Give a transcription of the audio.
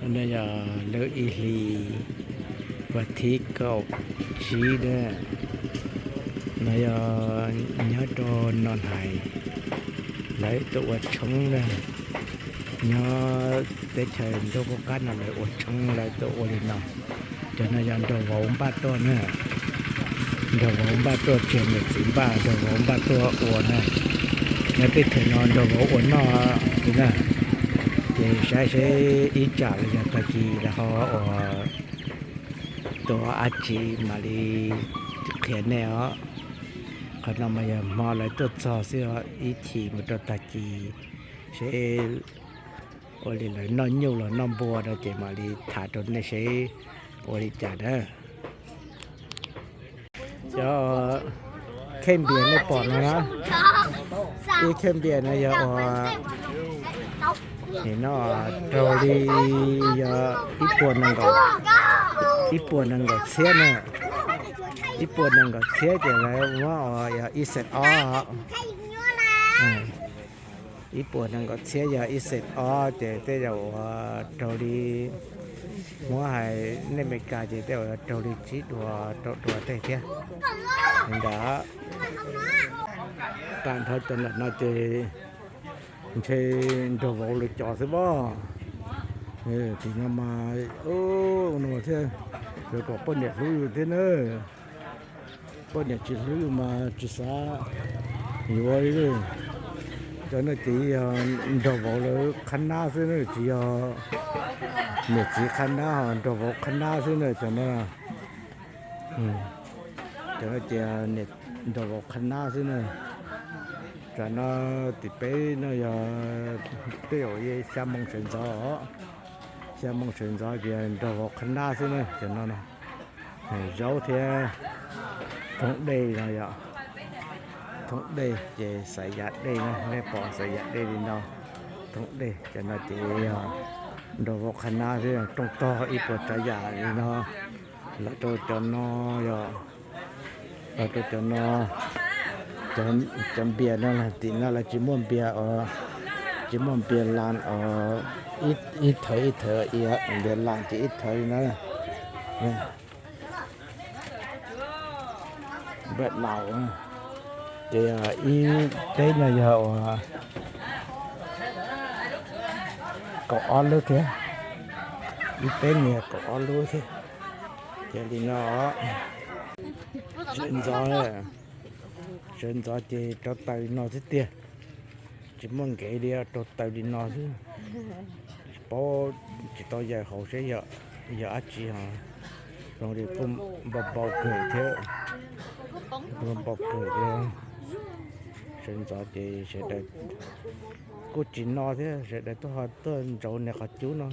No yog lub ib hlis vas thib kaum tsib na, no yog nyob rau Noo Hais, lawv tuaj ua tshoob na, nyob teb chaws ntuj qub qab no lawv ua tshoob lawv tuaj ua li no. Cov no yog nraug vauv npaj tuaj na, nraug vauv npaj tuaj tsis yog niam txiv npaj, nraug vauv npaj tuaj ua na. Nyob teb chaws no nraug vauv ua noj li na. Ces saib seb ib tsam los yog tag kis lawv ho ua tua dab tsi mam li qhia nej os. Qhov no mas yog hmo lawv tuaj txog xwb os, ib chim mus rau tag kis seb ua li lawv noj nyuj los noj npua no ces mam li tham rau nej seb ua li cas na. Cov kheej npias nej pom no na, ib kheej npias no yog ua, nim no raug li yog ib puas nees nkaum, ib puas nees nkaum txhiab na, ib puas nees nkaum txhiab ces lawv muab ua yog ib xees ob, ib puas nees nkaum txhiab yog ib xees ob ces tej zaum ua raug li, muab hais nej Meskas ces tej zaum raug li tsib dua rau dua tej thiab. Li ntawd, tag nrho cov ntawm no ces ntshe nraug vauv lawv cov xwb pob. Tim no mas, no thiab, yuav kom poj niam hlub yus thiab na. Poj niam tsis hlub yus mas tsis xav yuav li. Cov no ces yog nraug vauv lawv qhab nab xwb na, tsis yog niam txiv qhab nab, nraug vauv qhab nab xwb na cov no. Cov no ces nraug vauv qhab nab xwb na. Tam no tim peb no yog tej zaum xya moo sawv ntxov, xya moo sawv ntxov ces nraug vauv qhab nab xwb na cov no. Zaub thiab thoob dej no yog, thoob dej ces xaiv yav dej na, nej pom xaiv yav dej li no, thoob dej cov no ces yog nraug vauv qhab nab xwb, rooj tog ib puas tsav yam li no. Los rau cov no yog, los rau cov no, cov npias no tim no lawv tsis muaj npias os, tsis muaj npias las os, ib thawv ib thawv, npias las ces ib thawv li na. Npias las ces ib teb no yog uas kaum ob lub thiab, ib teb no yog kaum ob lub thiab. Ces li no, sawv ntxov, sawv ntxov ces rau taws li no xwb tiag, tsis muaj nkev li, rau taws li no xwb. Tsis paub, tsis tau yaws hauv seb yog dab tsi ho, zoo li kuj npau npau kawg thiab, npau kawg thiab. Sawv ntxov ces sawv daws kuj tsis no thiab, sawv daws tuaj ho tuaj ntsaum niag qhov cub no.